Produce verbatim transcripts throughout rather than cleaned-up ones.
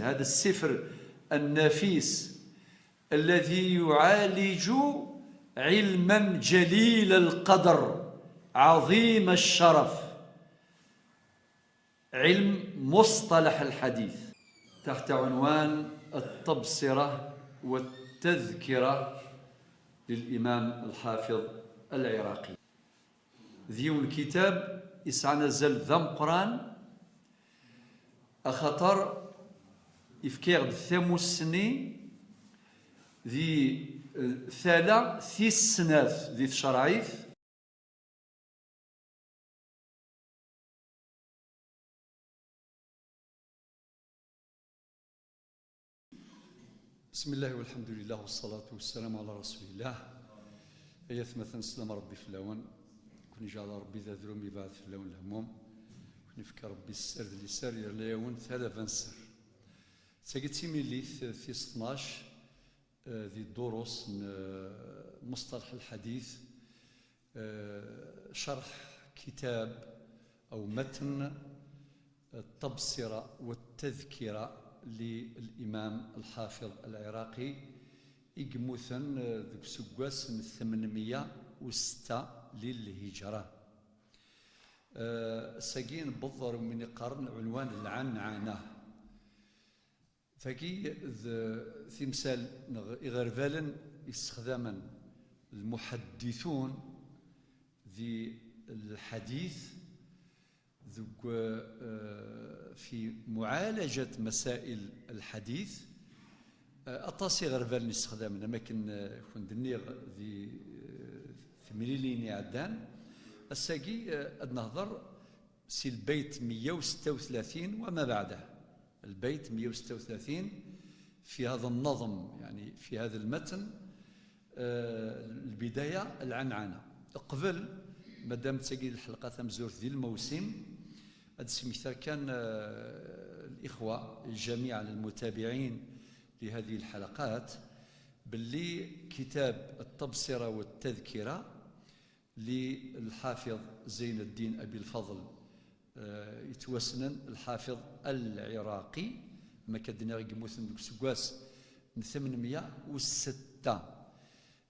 هذا السفر النفيس الذي يعالج علما جليل القدر عظيم الشرف، علم مصطلح الحديث، تحت عنوان التبصرة والتذكرة للإمام الحافظ العراقي. D yiwen n lkitab yesɛan azal d ameqqran, axaṭer yefka-yaɣ-d tamussni di, eh, tala tis snat di tcerɛit. بسم الله والحمد لله والصلاة والسلام على رسول الله. Ay atmaten, slam Ṛebbi fell-awen. Ken ijeɛɛel Ṛebbi d adrum, ibɛed fell-awen lehmum. Ken ifka Ṛebbi sser d liser, yerna-yawen talaba n sser. Tagi d timilit tis tnac, eh, di ddurus n, eh, مصطلح الحديث, eh, شرح كتاب أو متن التبصرة والتذكرة للإمام الحافظ العراقي, i yemmuten, eh, deg useggas n tmenmeyya u setta للهجرة. Eh, ass-agi newweḍ ɣer win iqqaren lɛunwan n lɛanɛana. Tagi d timsal neɣ iɣerbalen yessexdamen lmuḥadditun di lḥadit, deg, eh, في معالجة مسائل الحديث. Eh, aṭas iɣerbalen yessexdamen, am akken, eh, kun-d-nniɣ di, eh, temlilin iɛeddan. Ass-agi, eh, ad nehḍer si lbeyt meyya u setta u tlatin وما بعده. Lbeyt meyya u setta u tlatin في هذا النظم, يعني في هذا المتن, eh, البداية العنعنة. Qbel, madam d tagi d lḥelqa tamezwarut di lmawsim, ad d-smektaɣ kan, eh, الإخوة الجميع المتابعين لهذه الحلقات, belli كتاب التبصرة والتذكرة للحافظ زين الدين أبي الفضل, eh, yettwassnen الحافظ العراقي, am akka d-nniɣ, i yemmuten deg useggas n tmenmeyya u setta.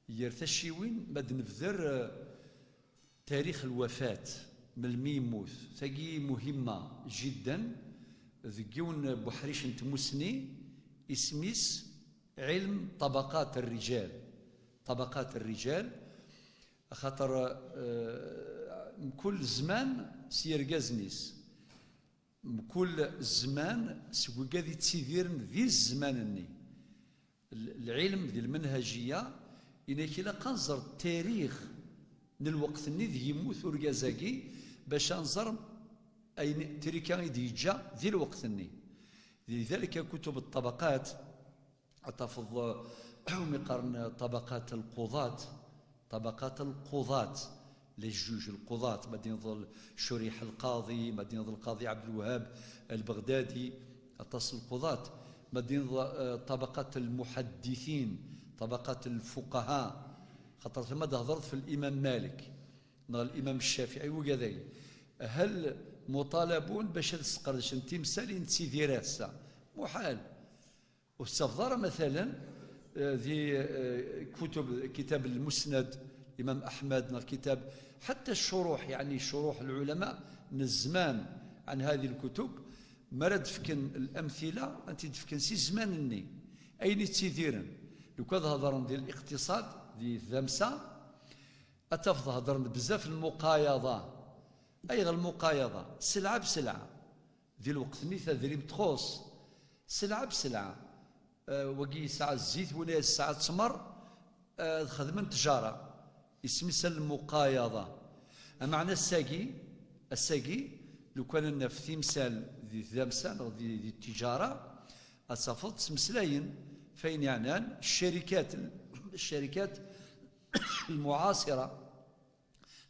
Ger tacciwin, ma d-nebder, eh, تاريخ الوفاة, melmi yemmut. Tagi muhimma jiddan, deg yiwen n uḥric n tmussni, isem-is علم طبقات الرجال. طبقات الرجال, axaṭer, eh, mkul zzman s yergazen-is, mkul zzman seg wigad yettidiren di zzman-nni. L-, lɛilm di lmenhajiya, inak ilaq ad nẓer tarix n lweqt-nni deg yemmut urgaz-agi, bac ad nẓer ayen, trika i d-yeǧǧa di lweqt-nni. Lidalika kutub ṭṭabaqat, ad tafeḍ, eh, umi qqaren ṭabaqat lquḍat, ṭabaqat lquḍat, les juges, lquḍat, ma d-inḍel Curiḥ Lqaḍi, ma d-inḍel Lqaḍi Ɛebdelwahab Lbeɣdadi, aṭas n lquḍat, ma d-inḍel, eh, ṭabaqat lmuḥadditin, ṭabaqat lfuqaha, xaṭer tama d-hedreḍ f Limam Malik, neɣ Limam Ccafiɛi, wigad-agi. Hal muṭalabun bac ad sqerdcen timsal i nettidir ass-a? Muḥal. Ur tettafeḍ ara, matalan, eh, di, eh, kutub, kitab lmusnad, Imam Aḥmed, neɣ kitab, ḥatta ccuruḥ, yeɛni ccuruḥ lɛulama n zzman ɛan hadi lkutub, mi ara d-fken lamtila, ad t-id-fken si zzman-nni, ayen ittidiren. Lukan ad hedren di liqtiṣad, di tdamsa, ad tafeḍ hedren bezzaf lmuqayaḍa. Ayɣer lmuqayaḍa? Sselɛa bsselɛa. Di lweqt-nni tadrimt txuṣ. Sselɛa bsselɛa. Eh, wagi yesɛa zzit, wina yesɛa ttmer, eh, ad xedmen ttjara. Isem-is lmuqayaḍa. Ameɛna ass-agi, ass-agi, lukan ad naf timsal di tdamsa neɣ di, di ttijara, ad tafeḍ ttmeslayen f ayen yeɛnan ccarikat, ccarikat lmuɛaṣira.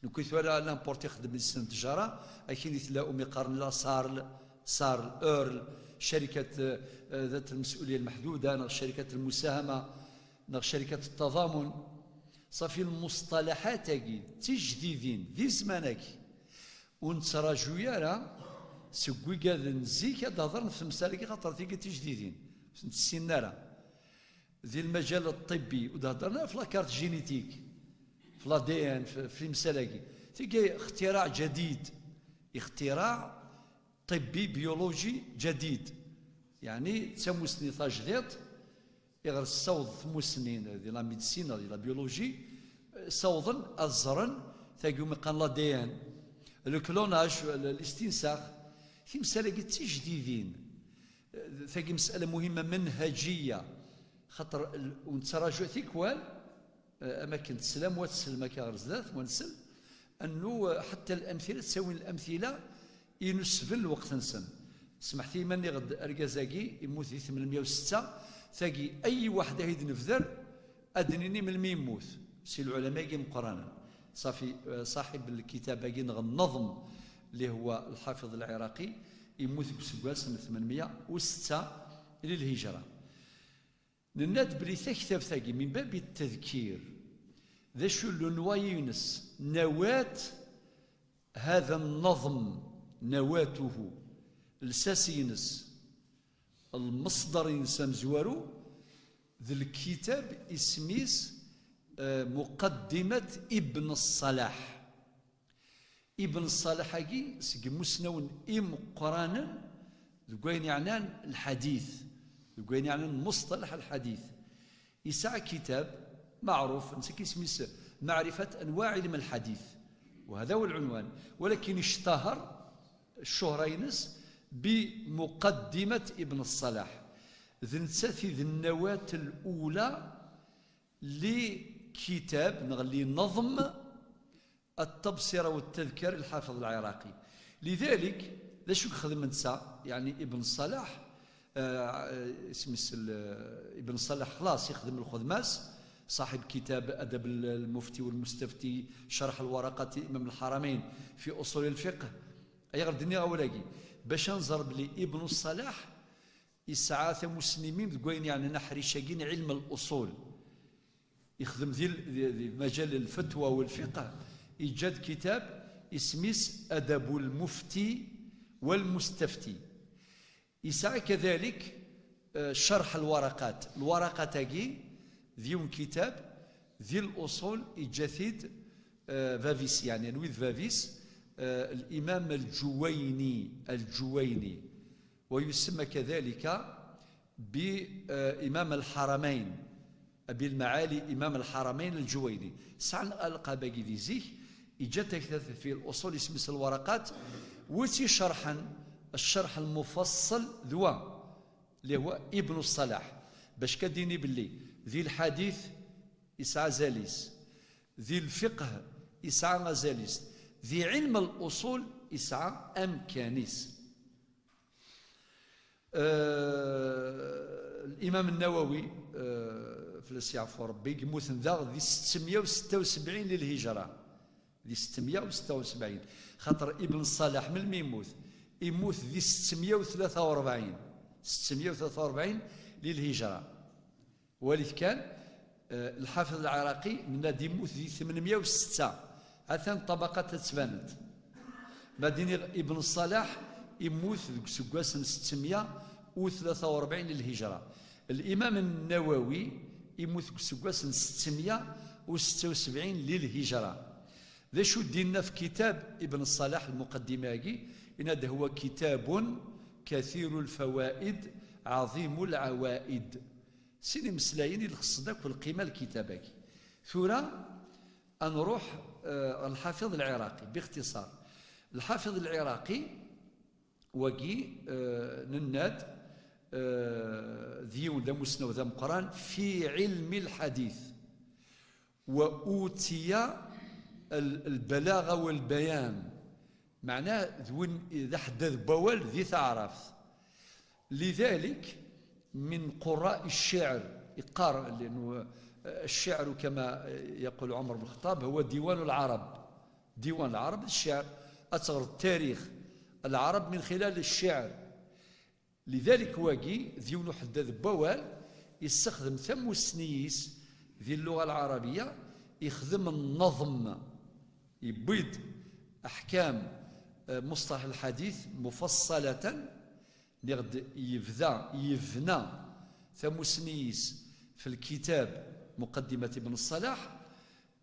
Nekki tura, n'importe, ixeddem yis-sen ttjara, akin i tella umi qqaren la sarl, sarl, earl, carikat, eh, dat lmesulya lmeḥduda, neɣ carikat lmusahama, neɣ carikat ttaḍamun. Ṣafi, lmusṭalaḥat-agi d tijdidin di zzman-agi. Ur nettraǧu ara Seg wigad n zik ad d-hedren ɣef temsal-agi, xaṭer tigi d tijdidin, ur tent-ssinen ara. Di lmajal ṭṭibbi, ur d-heddren ara ɣef la carte génétique, ɣef l'A D N, ɣef, ɣef lemsal-agi. Tigi ixtiraɛ jadid, ixtiraɛ ṭibbi, biologie jadid. Yeɛni d tamussni tajdiṭ, iɣer tessaweḍ tmussni di la médecine, di la biologie, ssawḍen ad ẓren tagi umi qqaren l'A D N, le clonage, l-, listinsax, timsal-agi d tijdidin. Tagi مسألة مهمة منهجية, xaṭer l-, ur nettraǧu tikwal, eh, am akken teslam, wa teslam akka ɣer zdat, wa nsel, annu, eh, ḥatta l'amtila, ttawin l'amtila i nusben lweqt-nsen. Smeḥt-iyi ma nniɣ-d argaz-agi immut di tmenmya u setta, tagi, ay waḥed ad d-nebder, ad d-nini melmi yemmut. Si lɛulama-agi imeqqranen. Ṣafi, eh, ṣaḥib lkitab-agi neɣ nneḍm, اللي هو الحافظ العراقي, yemmut deg useggas n tmenmya u setta lilhijra. Nenna-d belli taktabt-agi, min babi ttadkir, d acu lnwayi-ines, nawat hada nnaḍm, nawatuhu, lsas-ines, lmeṣdar-ines amezwaru, d lkitab isem-is, eh, Muqaddimat Ibn Ṣṣalaḥ. Ibn Ṣṣalaḥ-agi seg imusnawen imeqqranen deg wayen yeɛnan lḥadit, deg wayen yeɛnan muṣṭalaḥ lḥadit. Yesɛa kitab maɛruf, netta isem-is Maɛrifat Anwaɛ Ilm Lḥadit, وهذا هو العنوان, walakin ictahar ccuhra-ines bi Muqaddimat Ibn Ṣṣalaḥ. D nettat i d nnawat l-ula li kitab neɣ li neḍm التبصرة والتذكرة للحافظ العراقي. لذلك, d acu i yexdem netta, yeɛni Ibn Ṣṣalaḥ, eh, isem-is l-, Ibn Ṣṣalaḥ xlaṣ yexdem lxedma-s, صاحب كتاب أدب المفتي والمستفتي، شرح الورقات الإمام الحرمين في أصول الفقه. Ayɣer d-nniɣ awal-agi? Bac ad nẓer belli Ibn Ṣṣalaḥ yesɛa tamussni-m deg wayen yeɛnan aḥric-agi n ɛilm al-uṣul. Yexdem di, di, di majal lfetwa u lfiqh, yeǧǧa-d kitab isem-is Adab al-Mufti wal-Mustafti. Yesɛa kadalik, eh, Cerḥ al-Waraqat. Lwaraqat-agi d yiwen kitab di l-uṣul, yeǧǧa-t-id, eh, bab-is, yeɛni anwi d bab-is, eh, Limam al-Ǧuwayni, al-Ǧuwayni. ويسمى كذلك بإمام الحرمين، أبي المعالي إمام الحرمين الجويني. Sɛan alqab-agi di zik, yeǧǧa taktabt fi l-uṣul isem-is Lwaraqat, wi tt-icerḥen ccerḥ lmufaṣṣel d wa, اللي هو Ibn Ṣṣalaḥ, bac kan ad d-yini belli di lḥadit yesɛa azal-is, di lfiqh yesɛa azal-is, di ɛilm al-uṣul yesɛa amkan-is. Eh, Limam Nnawawi, eh, fell-as yeɛfu Rebbi, yemmuten daɣ di settemya u setta u sebɛin lilhijra. Di settemya u setta u sebɛin. Xaṭer Ibn Ṣṣalaḥ, melmi yemmut? Yemmut di settemya u tlata u rebɛin. Settemya u tlata u rebɛin lilhijra. Walit kan, eh, Lḥafiḍ Lɛiraqi, nenna-d yemmut di tmenmya u setta. Atan ṭṭabaqat ad tbanent. Ma d-iniɣ Ibn Ṣṣalaḥ, yemmut deg useggas n settemya u tlata u rebɛin lilhijra. Limam Nnawawi, yemmut deg useggas n settemya u setta u sebɛin lilhijra. D acu d-yenna f kitab Ibn Ṣṣalaḥ, lmuqaddima-agi? Yenna-d: هو كتاب كثير الفوائد عظيم العوائد. Sin imeslayen i lxeṣṣed akk lqima n lkitab-agi. Tura ad nruḥ, eh, ɣer Lḥafiḍ Lɛiraqi, bixtiṣar. Lḥafiḍ Lɛiraqi, wagi, eh, nenna-d, eh, d yiwen d amussnaw d ameqqran fi ɛilmi lḥadit. وأوتي ال-، البلاغة والبيان. Meɛna d win, d aḥeddad n wawal di taɛrabt. لذلك من قراء الشعر, yeqqar, لأنه الشعر كما يقول عمر بن الخطاب هو ديوان العرب. ديوان العرب الشعر, ad teɣreḍ tarix العرب من خلال الشعر. لذلك wagi d yiwen uḥeddad n wawal, yessexdem tamussni-is di lluɣa lɛarabiya, ixdem nneḍm, yewwi-d aḥkam, Mustaḥ lḥadit mufaṣṣalatan, niɣ-d yebda, yebna tamusni-is fi lkitab Muqaddimat Ibn Ṣṣalaḥ,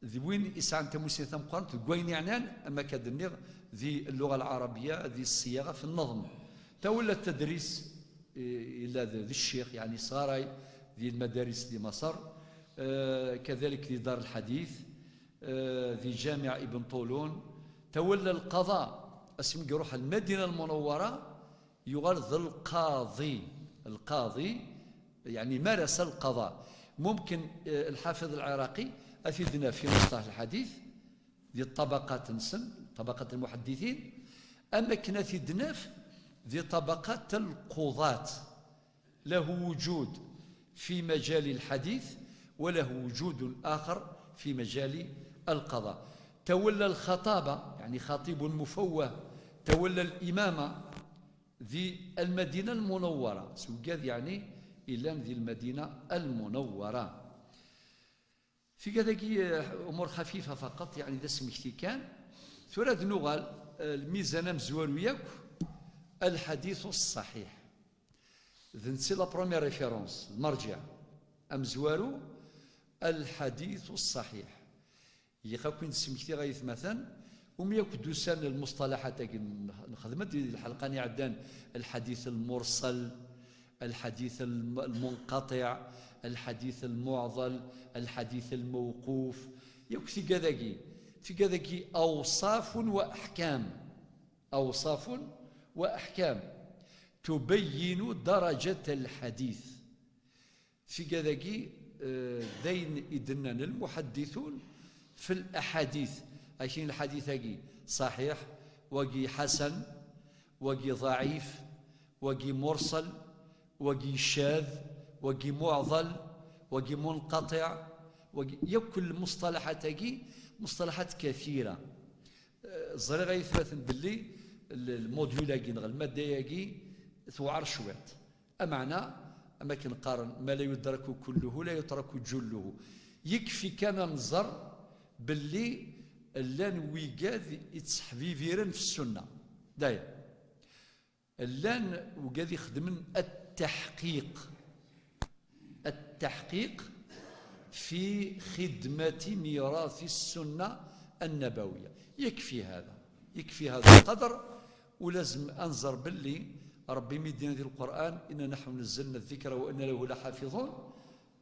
d win isɛan tamusni tameqqrant deg wayen yeɛnan, am akka d-nniɣ, di lluɣa lɛarabiya, di ṣṣiyaɣa, fi nneḍm. Tawella tadris, eh, yella d, d ccix, yeɛni yesɣaray di lmadaris di Maṣer, eh, kadalik di Dar lḥadit, eh, di Ǧamiɛ Ibn Ṭulun. Tawella lqaḍa, asmi iruḥ Lmadina Lmunawwara, yuɣal d lqaḍi. Lqaḍi, yeɛni maras lqaḍa. Mumkin, eh, Lḥafiḍ Lɛiraqi ad t-id-naf fi Muṣṭalaḥ Lḥadit, di ṭṭabaqat-nsen, ṭabaqat lmuḥadditin, am akken ad t-id-naf di ṭabaqat lquḍat. له وجود في مجال الحديث، وله وجود آخر في مجال القضاء. تولى الخطابة، يعني خطيب مفوه، تولى الإمامة ذي المدينة المنورة، سوقاد يعني إلا ذي المدينة المنورة. Tigad-agi, eh, umur xafifa faqat, yeɛni d asmekti kan. Tura ad nuɣal, eh, lmizan amezwaru yakk, الحديث الصحيح. D netta la première référence, lmerǧiɛ amezwaru, الحديث الصحيح. Ilaq akk i d-smektiɣ ay atmaten, umi akk d-usan lmuṣṭalaḥat-agi, nexdem-d di lḥelqa-nni iɛeddan, الحديث المرسل, الحديث الم-, المنقطع, الحديث المعضل, الحديث الموقوف. Yakk tigad-agi, tigad-agi أوصاف وأحكام. أوصاف وأحكام تبين درجة الحديث. Tigad-agi, eh, d ayen i d-nnan lmuḥadditun fi laḥadit. Akin lḥadit-agi ṣaḥiḥ, wagi ḥasan, wagi ḍaɛif, wagi mursal, wagi cad, wagi muɛḍal, wagi munqaṭiɛ, wagi yakk lmuṣṭalaḥat-agi, muṣṭalaḥat kathira. Eh, ẓriɣ ay atmaten belli l-, lmudyul-agi neɣ lmadda-agi tewɛer cwiṭ. Ameɛna, am akken qqaren, ما لا يدرك كله لا يترك جله. Yekfi kan ad nẓer belli llan wigad yettḥbibiren fi ssunna. Dayen. Llan wigad ixeddmen التحقيق. التحقيق في خدمة ميراث السنة النبوية. يكفي هذا، يكفي هذا القدر، ولازم أنظر باللي ربي مدينا في القرآن: إنا نحن نزلنا الذكر وإنا له لحافظون.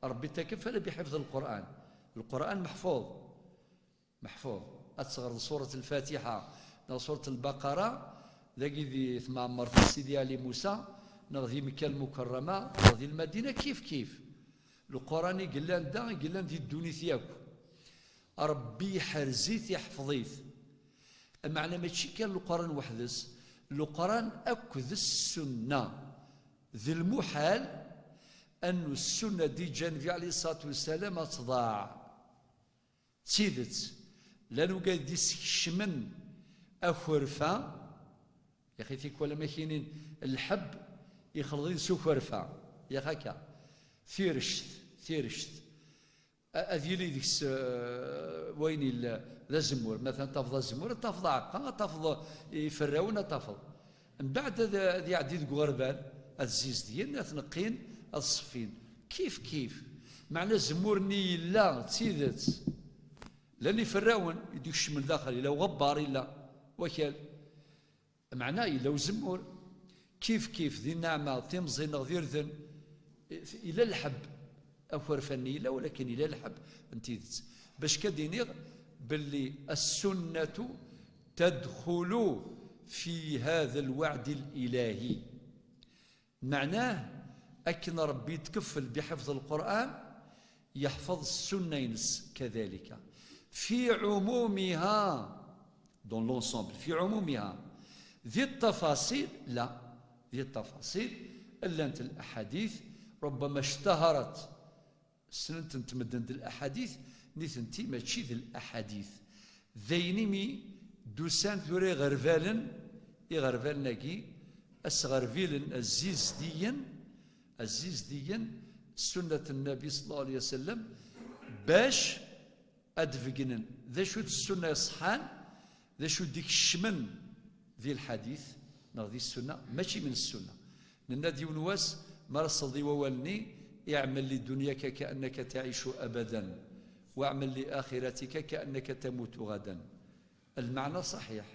ربي تكفل بحفظ القرآن. القرآن محفوظ. Meḥfuz. Ad teɣreḍ surat Lfatiḥa neɣ surat Lbaqara, dagi di tmeɛmert n Sidi Ɛli Musa, neɣ di Mekka Lmukerrama, neɣ di Lmadina, kif kif. Lquran i yellan da, i yellan di ddunit yakk. Ṛebbi iḥrez-it, iḥfeḍ-it. Meɛna mačči kan Lquran weḥd-s, Lquran akked Ssunna. D lmuḥal annu Ssunna d-iǧǧa Nnbi ɛlayhi ṣṣalatu wassalam ad tḍaɛ. D tidet, llan wigad d-iskecmen akerfa, yaxi tikwal am akinin lḥebb ixelḍ-it s ukerfa, yax akka, tirect, tirect. A-, ad yili deg-s, eh, wayen yella d azemmur. Matan tafeḍ azemmur, ad tafeḍ aɛeqqa, ad tafeḍ iferrawen, ad tafeḍ. Mbeɛd ad, ad iɛeddi deg uɣerbal, ad zzizdigen, ad t-neqqin, ad ṣeffin. Kif kif. Meɛna azemmur-nni yella d tidet. Llan iferrawen i d-ikecmen daxel, yella uɣebbar, yella wakal. Meɛna yella uzemmur. Kif kif di nneɛma, timẓin neɣ d irden, yella lḥebb. Akerfa-nni yella, walakin yella lḥebb n tidet. Bac ka d-iniɣ belli السنة تدخل في هذا الوعد الإلهي. Meɛnah, akken Ṛebbi yetkeffel biḥifḍ Lqur'an, yeḥfeḍ ssunna-ines kadalika. Fi ɛumumiha, dans l'ensemble, fi ɛumumiha. Di ṭṭafaṣil, la. Di ṭṭafaṣil, llant laḥadit, ربما اشتهرت. Ssnen-tent medden d laḥadit, nitenti mačči d laḥadit. D ayen imi d-usan tura iɣerbalen, iɣerbalen-agi, asɣerbilen, azzizdiyen, azzizdiyen, ssunnat n Nnabi ṣalla Llahu ɛalayhi wa sallam, bac ad d-beggnen d acu d ssunna iṣeḥḥan, d acu d-ikecmen di lḥadit neɣ di ssunna, mačči min ssunna. Nenna-d yiwen wass, ma ara sseḍ i wawal-nni, اعمل لدنياك كأنك تعيش أبدا، واعمل لآخرتك كأنك تموت غدا. المعنى صحيح،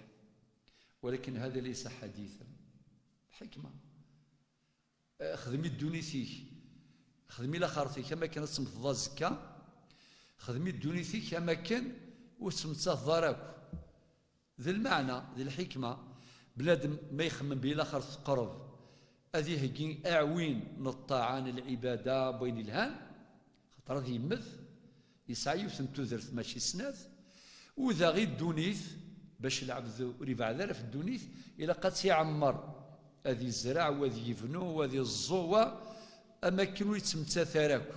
ولكن هذا ليس حديثا. حكمة. Xdem i ddunit-ik, xdem i laxert-ik, am akken ad temmteḍ azekka, xdem i ddunit-ik am akken ur tettmettateḍ ara akk. D lmeɛna, d lḥikma, bnadem ma ixemmem belli laxert teqreb, ad iheggi aɛwin n ṭṭaɛa, n lɛibada, n wayen ilhan, xaṭer ad yemmet, yesɛa yiwet n tudert mačči snat, u daɣ i ddunit, bac lɛebd ur ibɛed ara f ddunit, ilaq ad tt-iɛemmer, ad izreɛ, u ad yebnu, u ad iẓẓu, wa, am akken ur yettmettat ara akk.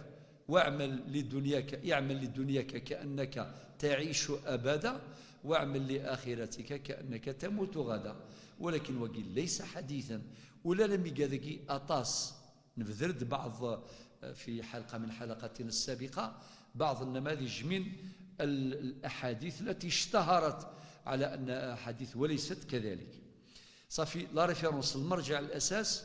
واعمل لدنياك، اعمل لدنياك كأنك تعيش أبدا، واعمل لآخرتك كأنك تموت غدا. ولكن wagi ليس حديثا، ula d amigad-agi aṭas. نبذر بعض، في حلقة من حلقاتنا السابقة، بعض النماذج من ال-، الأحاديث التي اشتهرت على أنها أحاديث وليست كذلك. صافي، la référence، المرجع الأساس،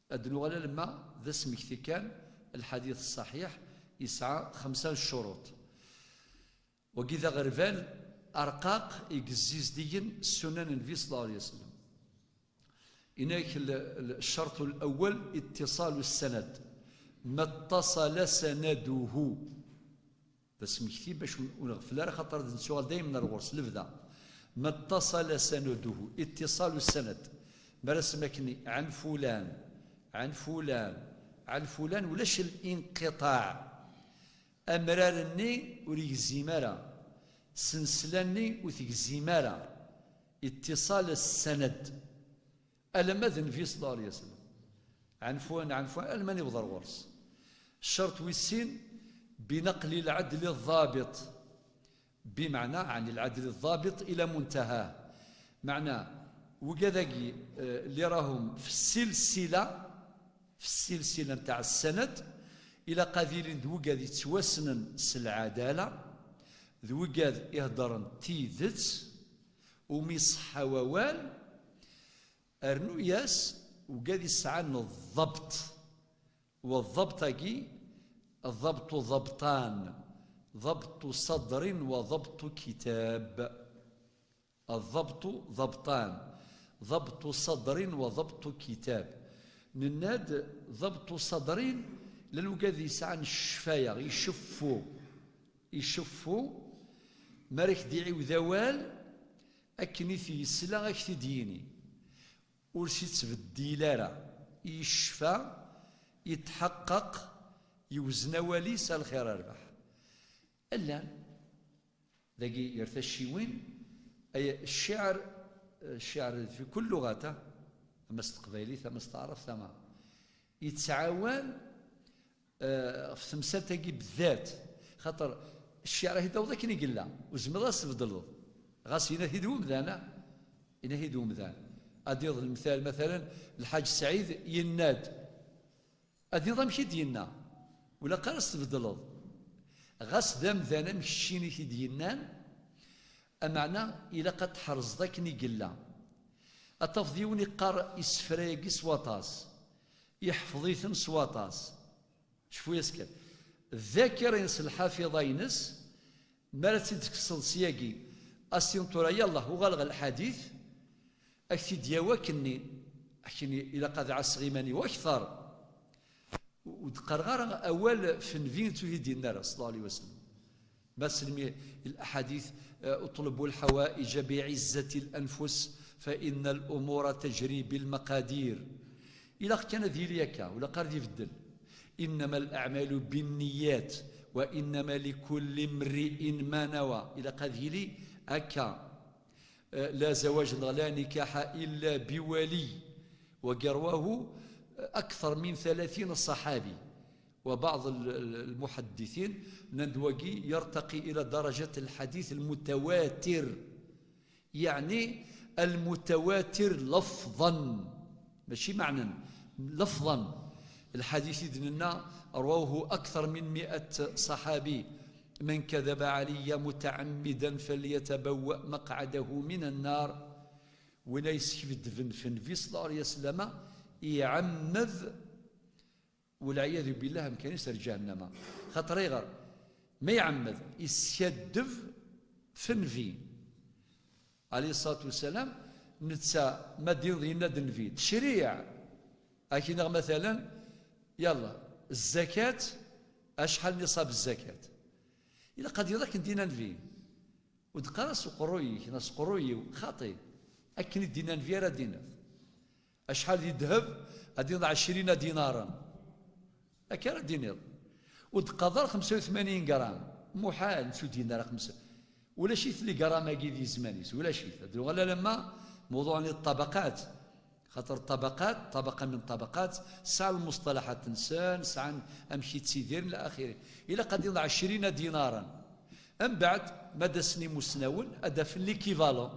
ad nuɣal alamma d asmekti kan, الحديث الصحيح يسعى خمسة شروط. Wagi d aɣerbal arqaq i yezzizdigen ssunan n Nnbi صلى الله عليه وسلم. Yenna-yak l-, l-, الشرط الأول اتصال السند. ما اتصل سنده. D asmekti bac ur, ur nɣeffel ara, xaṭer ad nettuɣal dayem ar ɣur-s lebda. ما اتصل سنده، اتصال السند. Mi ara s-, ma akken عن فلان، عن فلان، عن فلان، ulac الانقطاع. Amrar-nni ur yegzim ara, ssensla-nni ur tegzim ara. اتصال السند. Alamma d Nnbi صلى الله عليه وسلم. عن فلان، عن فلان، alamma yewweḍ ar ɣur-s. Ccerṭ wis sin, بنقل العدل الضابط. بمعنى، عن العدل الضابط إلى منتهاه. Meɛna, wigad-agi, eh, اللي راهم في السلسلة، في السلسلة نتاع السند، ilaq ad ilin d wigad yettwassnen s lɛadala, d wigad iheddren tidet, umi ṣeḥḥa wawal, rnu-yas wigad yesɛan الضبط. والضبط-agi, الضبط ضبطان، ضبط صدر وضبط كتاب. الضبط ضبطان، ضبط صدر وضبط كتاب. Nenna-d ضبط صدر, llan wigad yesɛan ccfaya, iceffu, iceffu, mi ara k-d-iɛiwed awal, akken i t-yesla ad k-t-id-yini. Ur s-ittbeddil ara, yecfa, yetḥeqqeq, yewzen awal-is, a lxir a rrbeḥ. Llan dagi gar tacciwin, ay, cciɛr, cciɛr fi kull luɣata, ama s teqbaylit, ama s taɛrabt, ama yettɛawan, eh, ɣef temsalt-agi bdat, xaṭer cciɛr ad t-id-taweḍ akken i yella, ur tezmireḍ ad s-tbeddleḍ. Ɣas yenna-t-id umdan, ah, yenna-t-id umdan. Ad d-yaweḍ lemtal, matalen, Lḥaǧ Sɛid yenna-d, ad d-tiniḍ amek i d-yenna, ur ilaq ara s-tbeddleḍ. Ɣas d amdan am keččini i t-id-yennan, ameɛna ilaq ad tḥerzeḍ akken i yella. Ad tafeḍ yiwen iqqar isefra-agi s waṭas, iḥfeḍ-iten s waṭas. Cfu-yas kan. Ddakir-ines, lḥafiḍa-ines, mi ara tt-id-tekkseḍ syagi, ad s-tiniḍ tura, yallah, uɣal ɣer lḥadit, ad k-t-id-yawi akkenni, akken ilaq ad ɛasseɣ iman-iw akter. Ur d-qqareɣ ara awal f Nnbi ur t-id-yenni ara, صلى الله عليه وسلم. Ma selmi الأحاديث, eh, اطلبوا الحوائج بعزة الأنفس فإن الأمور تجري بالمقادير. Ilaq kan ad yili akka, ur ilaq ara ad ibeddel. إنما الأعمال بالنيات وإنما لكل امرئ ما نوى. Ilaq ad yili akka. Eh, لا زواج neɣ لا نكاح إلا بولي. Wagi رواه أكثر من ثلاثين صحابي. وبعض ال-، ال-، المحدثين nnan-d wagi يرتقي إلى درجة الحديث المتواتر. يعني المتواتر لفظا، ماشي معنى، لفظا. الحديث إذن رواه أكثر من مئة صحابي. من كذب علي متعمدا فليتبوأ مقعده من النار. Win ay yeskidben f Nnbi ṣella Llahu ɛalayhi wa sallama, iɛemmed, walɛiyadu billah, amkan-is ar ǧahennama. Xaṭer ayɣer? Ma iɛemmed iskadeb f Nnbi ɛalayhi ṣṣalatu wassalam, netta ma d-yenna-d Nnbi tecṛiɛ, akken-nniɣ matalan, yalla, zzakat, acḥal niṣab zzakat? Ilaq ad yenna akken d-yenna Nnbi. Ur d-qqar as uqerruy-ik neɣ s uqerruy-iw, xaṭi. Akken i d-yenna Nnbi ara d-tiniḍ. Acḥal di ddheb? Ad d-tiniḍ ɛecrin dinaren. Akka ara d-tiniḍ. Ur d-qqaḍ ara xemsa u tmanyin gram. Muḥal, netta ur d-yenna ara xemsa. Ulac-it ligram-agi di zzman-is, ulac-it. Ad nuɣal alamma mewḍuɛ-nni d ṭṭabaqat. Xaṭer ṭṭabaqat, ṭabaqa min ṭṭabaqat, tesɛa lmuṣṭalaḥat-nsen, sɛan amek i ttidiren, ila axiri. Ilaq ad d-tiniḍ ɛecrin dinaren. Mbeɛd, ma d-asen imusnawen, ad d-afen l'équivalent.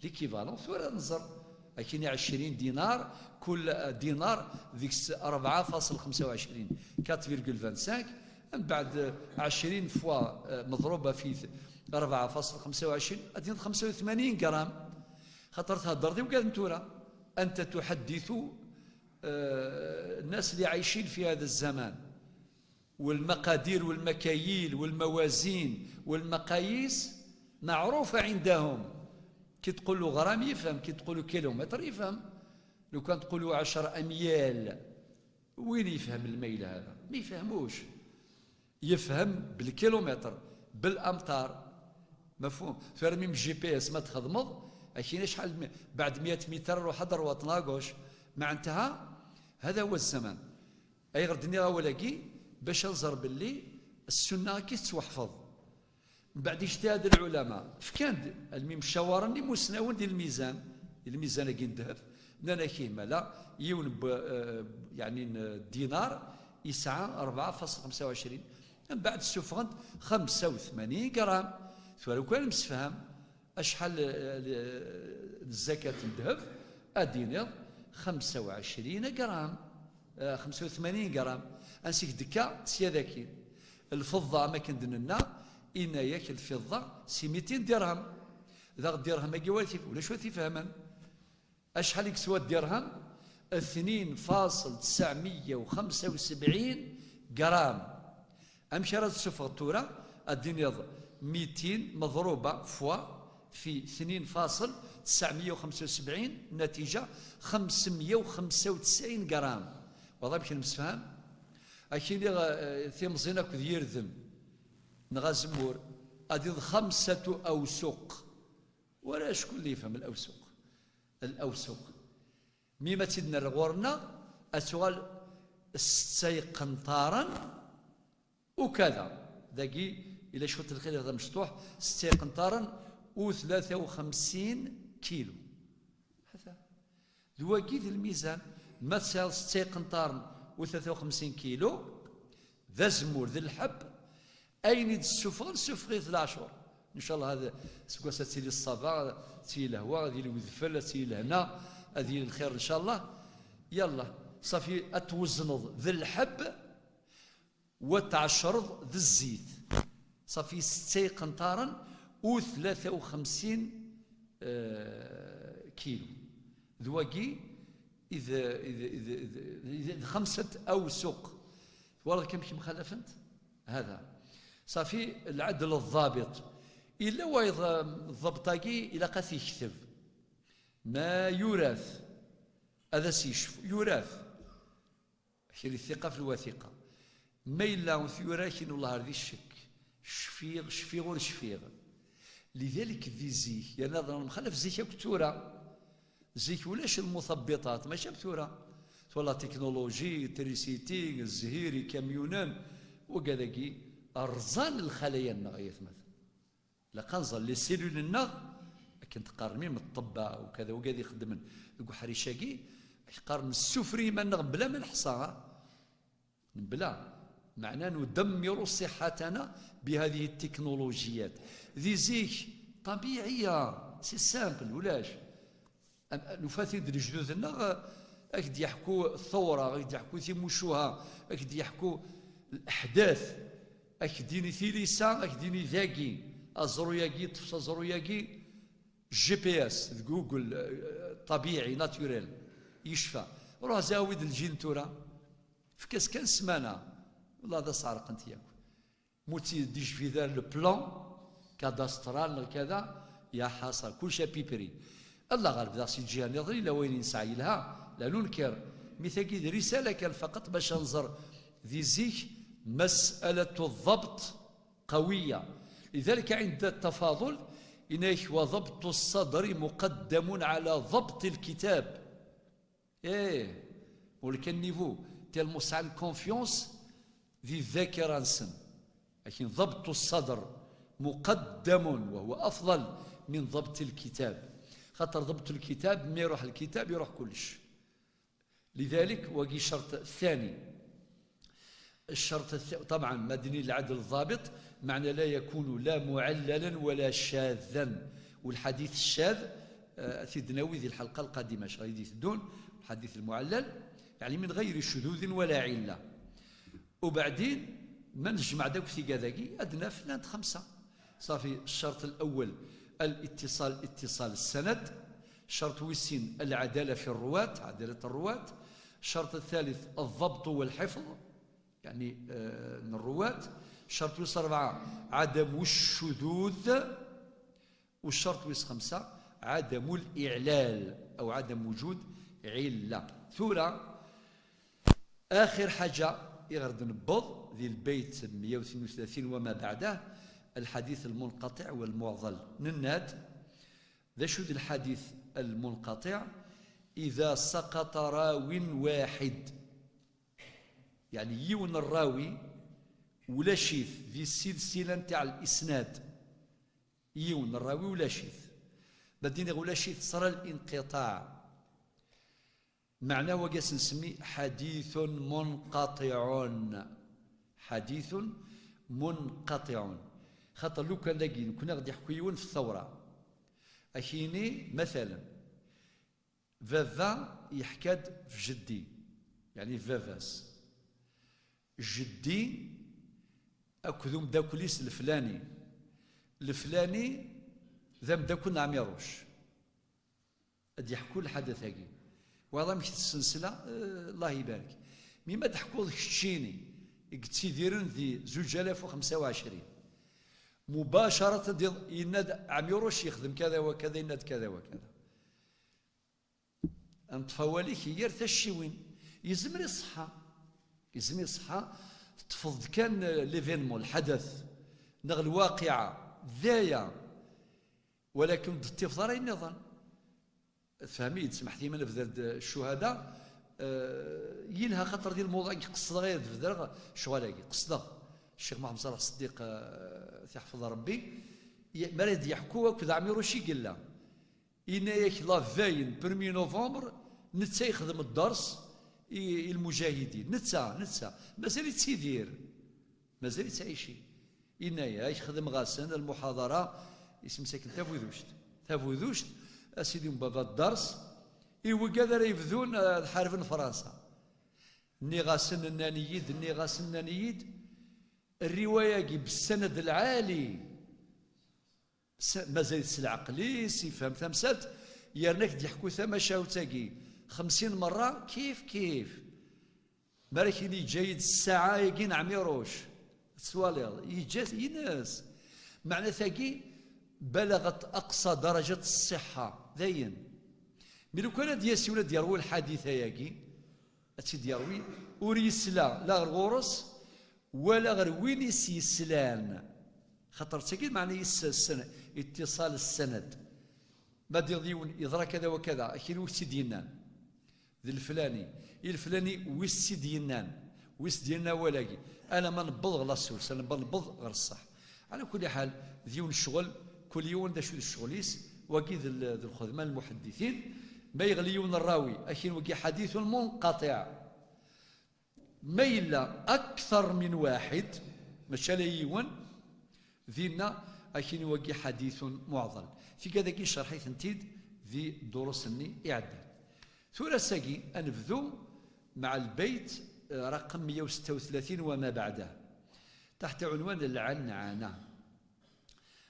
L'équivalent, tura ad nẓer. Akini ɛecrin dinar, kul, eh, dinar deg-s rebɛa faṣel xemsa u ɛecrin, quatre virgule vingt-cinq. Mbeɛd, eh, ɛecrin fois, eh, meḍruba fi rebɛa faṣel xemsa u ɛecrin, ad d-tiniḍ xemsa u tmanyin gram. Xaṭer theddreḍ i wigad n tura. أنت تحدث, eh, الناس اللي عايشين في هذا الزمان. والمقادير والمكاييل والموازين والمقاييس معروفة عندهم. كي تقول له غرام يفهم، كي تقول له كيلومتر يفهم. لو كان تقول له عشر أميال، وين يفهم الميل هذا؟ ما يفهموش. يفهم بالكيلومتر، بالأمتار. مفهوم؟ ثورة من جي بي اس ما تخدمض، أكينا شحال م-، بعد مية متر روح هذا الوطن أغوش. معناتها هذا هو الزمن. Ayɣer d-nniɣ awal-agi? Bac ad nẓer belli السنة كي تتوحفظ. من بعد اجتهاد العلماء، فكان الميم شاورني مسنون ديال الميزان، الميزان أكي ندهف، نانا كي مالا، يون ب-، آه، يعني ن-، دينار يسعى أربعة فاصل خمسة وعشرين. من بعد السفغنت خمسة وثمانين غرام. ثورة كان مسفهم. Acḥal, eh, n zzakat n ddheb? Ad d-tiniḍ xemsa u ɛecrin gram, eh, xemsa u tmanyin gram. Ansi k-d-tekka? Sya daki. Lfeḍḍa, am akken d-nenna, inna-yak lfeḍḍa si mitin dirham. Daɣ dirham-agi wala tif-, ulac wala tifhamen. Acḥal i yeswa ddirham? اثنين فاصل تسعمية وخمسة وسبعين غرام. Amek ara tessufɣeḍ tura? Ad d-tiniḍ ميتين مضروبة fois في اثنين فاصل تسعمية وخمسة وسبعين، نتيجة خمسمية وخمسة وتسعين غرام. Waḍ amek nemsefham? Ad k-iniɣ, eh, timẓin akked yirden, neɣ azemmur, ad d-tiniḍ خمسة أوسق. Wala acku yefhem الأوسق. الأوسق. Mi ma tt-id-nerr ɣur-neɣ, ad tuɣal setta iqenṭaren ukada. Dagi, ila cwiṭ lxilaf d amecṭuḥ, setta iqenṭaren u tlata u xemsin kilu. Hata. D wagi d lmizan. Ma tesɛiḍ setta iqenṭaren u tlata u xemsin kilu, d azemmur, d lḥebb, ayen i d-ssufɣen, ssufɣ-it leɛcur. Ncallah, hada aseggas ad tili ṣṣaba, ad tili lehwa, ad yili wedfel, ad tili lehna, ad yili lxir, ncallah. Yallah, ṣafi, ad twezneḍ d lḥebb, wa tɛecreḍ d zzit. Ṣafi, setta iqenṭaren u tlata u xemsin, eh, kilu. D wagi i d, i d, i d, i d, i d, i d xemsat awsuq. Twalaḍ amek mxalafent? Hada. Ṣafi, lɛedl ḍḍabit. Illa wayeḍ, eh, ḍḍabṭ-agi ilaq ad t-yekteb. Ma yura-t, ad as-yecfu, yura-t. Kri thiqa f lwathiqa. Ma yella ur t-yura, akin wellah ar di ccek. Cfiɣ, cfiɣ ur cfiɣ. Lidalik di zik, yerna d lemxalaf zik akk tura. Zik ulac lmutabbiṭat, mačči am tura. Twala tiknuluji, trisiti, zzhir, ikamyunen, wagad-agi rẓan lxalaya-nneɣ, ay atmaten. Ilaq ad nẓer les cellules-nneɣ, akken teqqarem imeṭṭebba ukada, wigad ixeddmen deg uḥric-agi, qqaren nessufri iman-nneɣ bla ma neḥsa, ha? Bla. Meɛna ندمر صحتنا بهذه التكنولوجيات. Di zik, طبيعية, c'est simple, ulac. Am-, nufa-t-id lejdud-nneɣ, ad k-d-yeḥku tawra, ad k-d-yeḥku timucuha, ad k-d-yeḥku leḥdat, ad k-d-yini tilisa, ad k-d-yini dagi, aẓru-yagi, ṭṭef s aẓru-yagi, G P S, d Google, eh, ṭabiɛi, naturel, yecfa. Ruḥ zawi-d lǧin tura, efk-as kan ssmana, wallah ad as-ɛerqent yakk. Mu tt-id-ijbid ar le plan cadastral neɣ kada, ya ḥaṣa, kullec à pipri. Allaɣ ɣaleb daɣ si lǧiha nniḍen yella wayen i nesɛa yelha, la nunker. Mi tagi d risala kan faqat bac ad nẓer di zik مسألة الضبط قوية. لذلك عند التفاضل إنك وضبط الصدر مقدم على ضبط الكتاب. Ih, ur kan niveau, tellement sɛan confiance di ddakira-nsen. Akin ضبط الصدر مقدم وهو أفضل من ضبط الكتاب. Xaṭer ضبط الكتاب, mi iruḥ lkitab, iruḥ kullec. لذلك, wagi ccerṭ الثاني. الشرط الث-، طبعًا, ma d-nini العدل الضابط, معنى لا يكون لا معللا ولا شاذا. والحديث الشاذ, آه، ad t-id-nawi di lḥelqa lqadima, ccɣel i d-iteddun, الحديث المعلل, يعني من غير شذوذ ولا علة. وبعدين, ma nejmeɛ-d akk tigad-agi, ad naf llant xemsa. صافي, الشرط الأول الاتصال, اتصال السند. الشرط wis sin العدالة في الرواة, عدالة الرواة. الشرط الثالث الضبط والحفظ, يعني, آه, n الرواة. الشرط wis rebɛa عدم الشذوذ. والشرط wis xemsa عدم الإعلال أو عدم وجود علة. Tura, axir ḥaǧa i ɣer d-newweḍ di lbeyt meyya u tnin u tlatin وما بعده, الحديث المنقطع والمعضل. Nenna-d, d acu d الحديث المنقطع؟ إذا سقط راو واحد. يعني, yiwen n rrawi ulac-it di silsila ntaɛ الإسناد. Yiwen n rrawi ulac-it. Ma d-iniɣ ulac-it, ṣra الانقطاع. Meɛna wagi ad s-nsemmi حديث منقطع. حديث منقطع. Xaṭer lukan dagi, nekkni ad ɣ-d-iḥku yiwen f ttawra. Ad k-yini, مثلا, baba yeḥka-d f jeddi, يعني f baba-s. Jeddi akked umeddakel-is leflani. Leflani d ameddakel n Ɛmiruc. Ad d-yeḥku lḥadat-agi. Wayeḍ amek tessensla, eh, Allah ibarek. Mi ma d-teḥkuḍ keččini, i yettidiren di zuǧ alaf u xemsa u ɛecrin, mubacarat ad d-, yenna-d Ɛmiruc yexdem kada wa kada, yenna-d kada wa kada. Ad neṭṭef awal-ik i yir tacciwin. Yezmer iṣeḥḥa. Yezmer iṣeḥḥa, teṭṭfeḍ-d kan, eh, l'événement, lḥadat, neɣ lwaqiɛa, d aya. Walakin ur d-teṭṭifeḍ ara ayen nniḍen. Tfehmem-iyi-d, smeḥt-iyi ma nebder-d ccuhada, eh, yelha xaṭer di lmuḍ-agi qesdeɣ ad bedreɣ ccɣel-agi, qesdeɣ. Ccix Muḥemmed Ṣaleḥ Ṣeddiq, eh, tiḥfeḍ Rebbi, ye-, mi ara d-yeḥku akked Ɛmiruc i yella. Yenna-yak la veille n premier novembre, netta yexdem dders i, i lmujahidin. Netta, netta, mazal yettidir. Mazal yettɛici. Yenna-yak, xedmeɣ-asen lmuḥaḍara, isem-is akken tabuduct. Tabuduct, a sidi n baba dders, i wigad ara yebdun, eh, ad ḥarben Fransa. Nniɣ-asen, nnan-iyi-d, nniɣ-asen, nnan-iyi-d, rriwaya-agi bessanad lɛali. S-, mazal-it s leɛqel-is, yefhem tamsalt, yerna ak-d-yeḥku tamacahut-agi xemsin merra, kif kif. Mi ara k-yini yeǧǧa-yi-d ssaɛa-agi n Ɛmiruc, ad twaliḍ, yeǧǧa-t ines. Meɛna tagi, balaɣet aqsa darajat ṣṣiḥḥa, dayen. Mi lukan ad d-yas yiwen ad d-yerwi lḥadit-ayagi, ad tt-id-yerwi, ur yesla la ɣer ɣur-s, wala ɣer win i s-yeslan. Xaṭer d tagi lmeɛna-is s-, s-, ittiṣal ssanad. Ma d-iḍ yiwen yeḍra kada wa kada, akken wi tt-id-yennan. D leflani. I leflani wi s-tt-id-yennan. Wi s-d-yenna awal-agi. Alamma newweḍ ɣer la source, alamma newweḍ ɣer ṣṣeḥ. Ɛla kulli ḥal, d yiwen ccɣel, kul yiwen d acu d ccɣel-is, wagi d l-, d lxedma n lmuḥedditin. Ma yeɣli yiwen rrawi, akin wagi ḥadithun munqaṭiɛ. Ma yella akter min waḥid, mačči ala yiwen, dinna akin wagi ḥadithun muɛḍal. Tigad-agi ncerḥ-itent-id di ddurus-nni iɛeddan. Tura ass-agi ad nebdu مع البيت, eh, رقم مية وستة وثلاثين وما بعده, تحت عنوان العنعنة.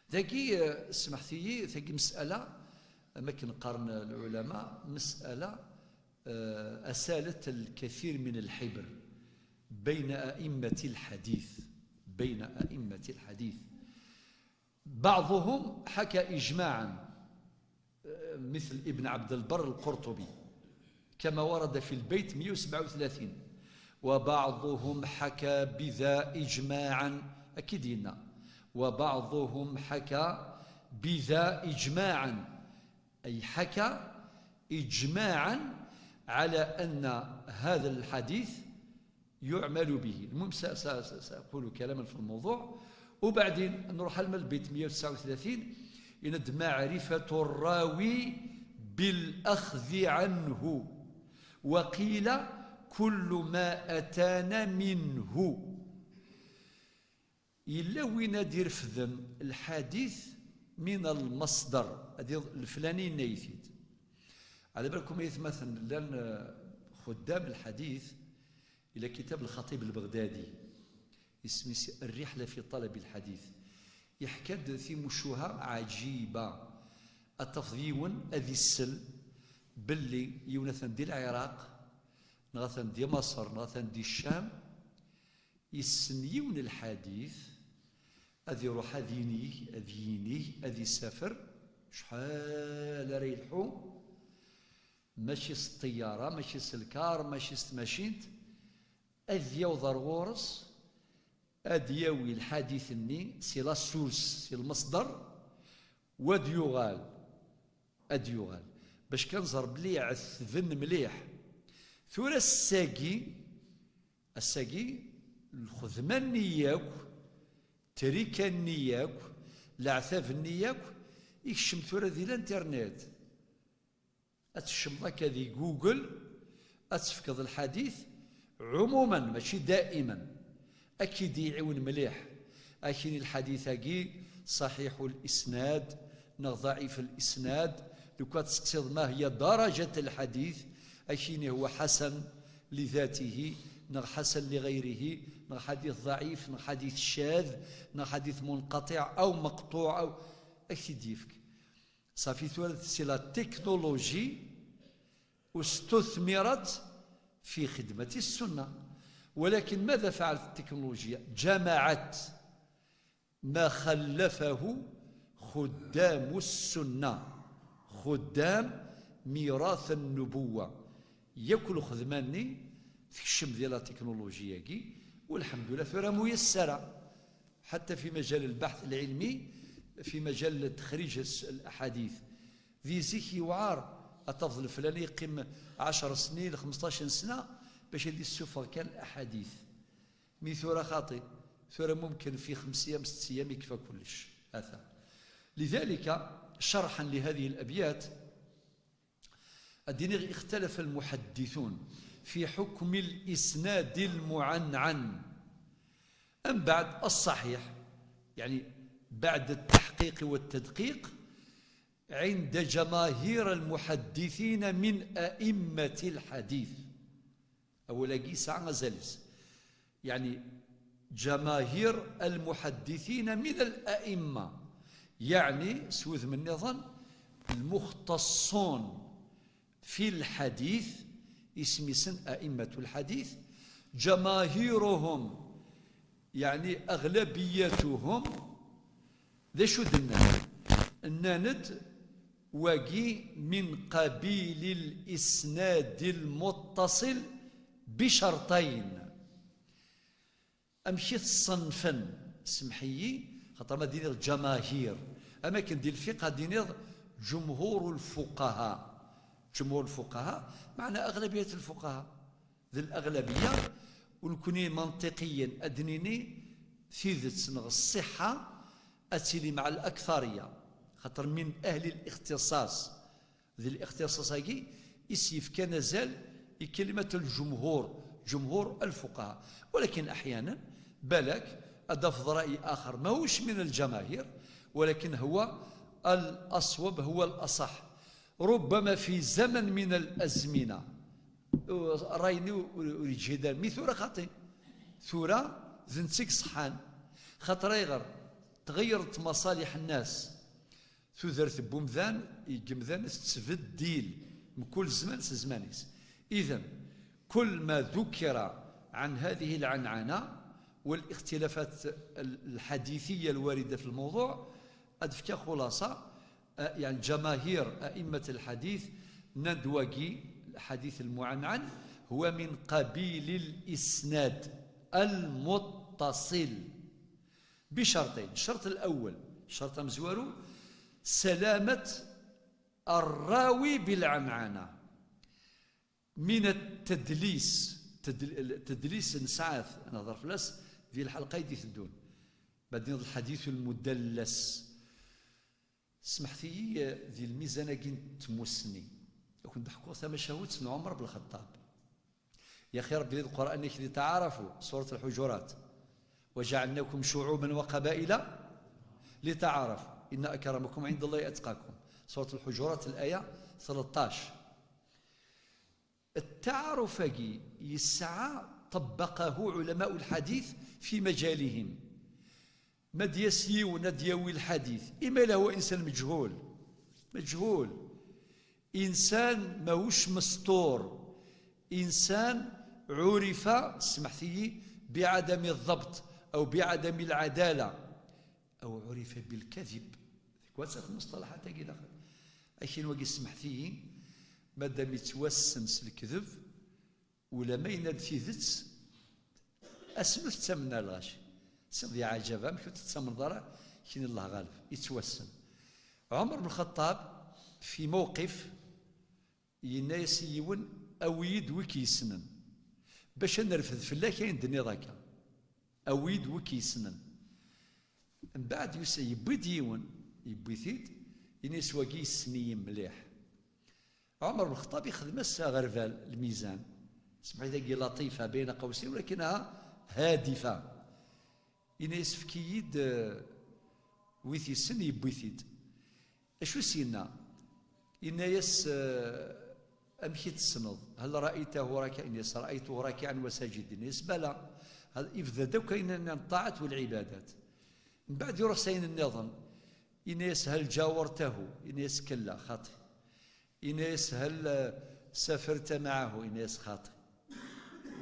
Dagi, eh, smeḥt-iyi, tagi مسألة, أما كنقارن العلماء مسألة، آه، أسالت الكثير من الحبر بين أئمة الحديث، بين أئمة الحديث. بعضهم حكى إجماعا، آه، مثل ابن عبد البر القرطبي، كما ورد في البيت مية وسبعة وثلاثين: "وبعضهم حكى بذا إجماعا"، أكيد ينا، "وبعضهم حكى بذا إجماعا"، أي حكى إجماعا على أن هذا الحديث يعمل به. المهم، س-، س-، س-، سأقول كلاما في الموضوع، وبعدين نروح على البيت مية وتسعة وثلاثين: "إند معرفة الراوي بالأخذ عنه، وقيل كل ما أتانا منه". يلا وين ad irefden الحديث من المصدر، هذه الفلاني نيثيد. على بالكم يا مثلا لان خدام الحديث إلى كتاب الخطيب البغدادي، اسمه الرحلة في طلب الحديث، يحكد في مشوها عجيبة. أتفضيون أذي السل باللي يونثن دي العراق، نغثن دي مصر، نغثن دي الشام، يسن يون الحديث، أذي روح أذيني، أذيني، أذي سفر، شحال ريلحو، ماشي الطيارة، ماشي الكار، ماشي التماشينت، أذ يوض ار غورس، أد ياوي الحديث الني سي لا سورس، سي المصدر، واد يغال، أد يغال. باش كنزر بلي عثبن مليح. ثورة الساقي، الساقي، الخدمة النياك، تريكا النياك، العثاب النياك، يكشم ثورة ذي الانترنت. أتشمضك ذي جوجل، أتفكض الحديث عموما، ماشي دائما. أكيد يعيون مليح. أكيد الحديث أكي صحيح الإسناد، نغ ضعيف الإسناد. لو كان تسقسيض ما هي درجة الحديث، أكيد هو حسن لذاته، نغ حسن لغيره، نغ حديث ضعيف، نغ حديث شاذ، نغ حديث منقطع أو مقطوع، أو أكيد يفك. صافي، ثورة سي لا تكنولوجي استثمرت في خدمة السنة. ولكن ماذا فعلت التكنولوجيا؟ جمعت ما خلفه خدام السنة، خدام ميراث النبوة. ياكل خدماني تكشم ديال لا تكنولوجيا كي، والحمد لله ثورة ميسرة. حتى في مجال البحث العلمي، في مجال تخريج الس-، الأحاديث. ذي زيك يوعار، أتفضل الفلاني يقيم عشر سنين، خمسطاش سنة باش يدي السفر كان الأحاديث. مي ثورة خاطي، ثورة ممكن في خمس أيام، ست أيام يكفى كلش. هذا. لذلك، شرحا لهذه الأبيات، الدين اختلف المحدثون في حكم الإسناد المعنعن. أم بعد الصحيح، يعني بعد التحقيق والتدقيق عند جماهير المحدثين من أئمة الحديث. أولا قيسا غزالس، يعني جماهير المحدثين من الأئمة، يعني سوذ من نظن المختصون في الحديث، اسم سن أئمة الحديث، جماهيرهم، يعني أغلبيتهم، ذا شو دنا؟ الناند واقي من قبيل الإسناد المتصل بشرطين. أمشي تصنفن، سمحيي، خاطر ما دينيض جماهير. أما كان دي الفقه دينيض جمهور الفقهاء. جمهور الفقهاء معنى أغلبية الفقهاء. ذي الأغلبية، ونكوني منطقيا أدنيني، ثيذت نغ الصحة أتيلي مع الأكثرية، خاطر من أهل الاختصاص. ذي الاختصاص هاكي يسيف كان زال كلمة الجمهور، جمهور الفقهاء. ولكن أحيانا بالك أضاف رأي آخر ماهوش من الجماهير، ولكن هو الأصوب، هو الأصح. ربما في زمن من الأزمنة، رايني وريجهدان مي ثورة خاطي، ثورة ذنتك صحان، خاطر يغر تغيرت مصالح الناس، Tudert n wemdan, i yemdan tettbeddil mkul zzman s zzman-is. إذن كل ما ذكر عن هذه العنعنة والاختلافات الحديثية الواردة في الموضوع، ad fkeɣ xulaṣa, يعني جماهير أئمة الحديث nnan-d wagi, الحديث المعنعن هو من قبيل الإسناد المتصل بشرطين. الشرط الأول، الشرط amezwaru, سلامة الراوي بالعنعنة من التدليس. Tedl-, التدليس nesɛa-t, nehḍer fell-as di lḥelqa i d-iteddun. Ma d-nniḍ الحديث المدلس. Smeḥt-iyi, eh, di lmizan-agi n tmussni. Ad kent-d-ḥkuɣ tamacahut n Ɛumar ben Lxeṭṭab. يا أخي، ربي ذي القرآن يكذي تعارفوا، سورة الحجرات: "وجعلناكم شعوبا وقبائل لتعارفوا إن أكرمكم عند الله أتقاكم". سورة الحجرات، الآية ثلطاش. التعارف-agi yesɛa طبقه علماء الحديث في مجالهم. Ma d-yas yiwen ad d-yawi lḥadit, ima yella هو إنسان مجهول، مجهول، إنسان ماهوش مستور، إنسان عرف، سمحتي، بعدم الضبط أو بعدم العدالة، أو عرف بالكذب. Tikwal المصطلحات-agi daxel. Akin wagi, smeḥt-iyi, madam yettwassen s lekdeb, ulama yenna-d tidet, asmi ur tettamen ara lɣaci. Siɣ di ɛajab, amek ur tettamneḍ ara, kini Allah ɣaleb, yettwassen. Ɛumar ben Lxeṭṭab, fi mewqif, yenna-yas i yiwen: "Awi-yi-d wi k-yessnen, bac ad nerfed fell-ak ayen d-tenniḍ akka. Awi-yi-d wi k-yessnen." Mbeɛd yusa, yewwi-d yiwen, yewwi-t-id, yenna-yas: "Wagi yessen-iyi mliḥ." Ɛumar ben Lxeṭṭab ixdem-as aɣerbal, lmizan. Smeḥ-iyi dagi laṭifa, bayna qawsayn, walakinha hadifa. Yenna-yas: "Efk-iyi-d, eh, wi t-yessen", yewwi-t-id. Acu s-yenna? Yenna-yas, eh, "Amek i t-tessneḍ? هل رأيته راكعا؟" Yenna-yas: "رأيته راكعا وساجدا." Yenna-yas: "Bala." Hal-, ibda-d akk ayen n ṭṭaɛat u lɛibadat. Mbeɛd iruḥ s ayen nniḍen. Yenna-yas: "هل جاورته؟" Yenna-yas: "Kella, xaṭi." Yenna-yas: "هل سافرت معه؟" Yenna-yas: "Xaṭi,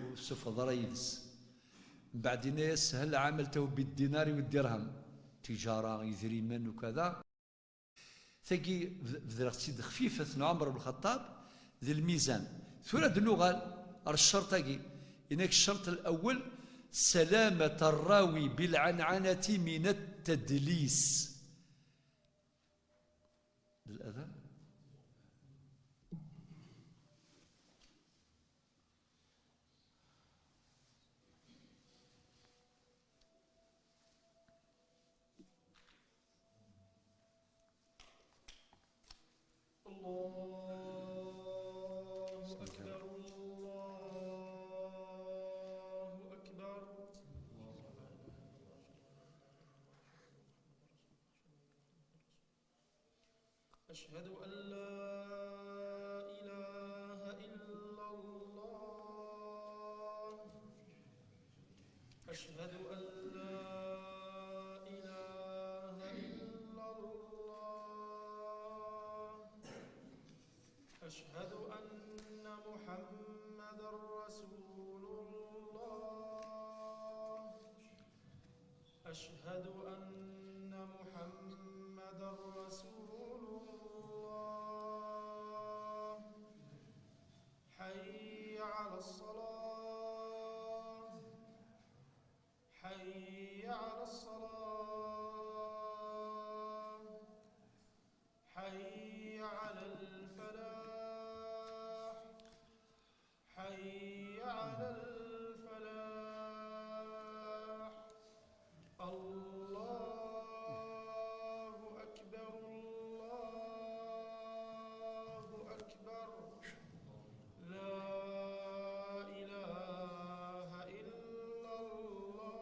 ur tessufɣeḍ ara yid-s." Mbeɛd yenna-yas: "هل عاملته بالدينار والدرهم؟" Tiǧara, idrimen, ukada. Tagi bed-, bedreɣ-tt-id xfifet n Ɛumar ben Lxeṭṭab di lmizan. Tura ad nuɣal ɣer ccerṭ-agi. Yenna-k ccerṭ lawel: سلامة الراوي بالعنعنة من التدليس. للأذان. الله أكبر، الله أكبر. أشهد أن لا إله إلا الله. أشهد أن لا إله إلا الله. أشهد أن محمدا رسول الله. أشهد أن محمدا رسول الله. حي على الصلاة. حي على الصلاة. حي على الفلاح. حي على الفلاح. الله أكبر، الله أكبر. لا إله إلا الله.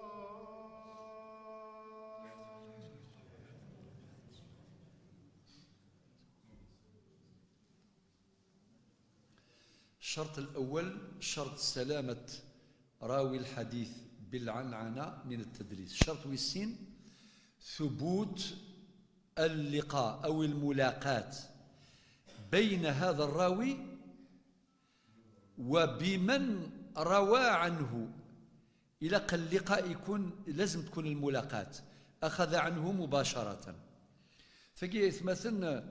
الشرط الأول شرط سلامة راوي الحديث بالعنعنة من التدليس. الشرط ويسين ثبوت اللقاء أو الملاقاة بين هذا الراوي وبمن روى عنه. إلا قال اللقاء يكون لازم تكون الملاقاة، أخذ عنه مباشرة. Tagi ay atmaten,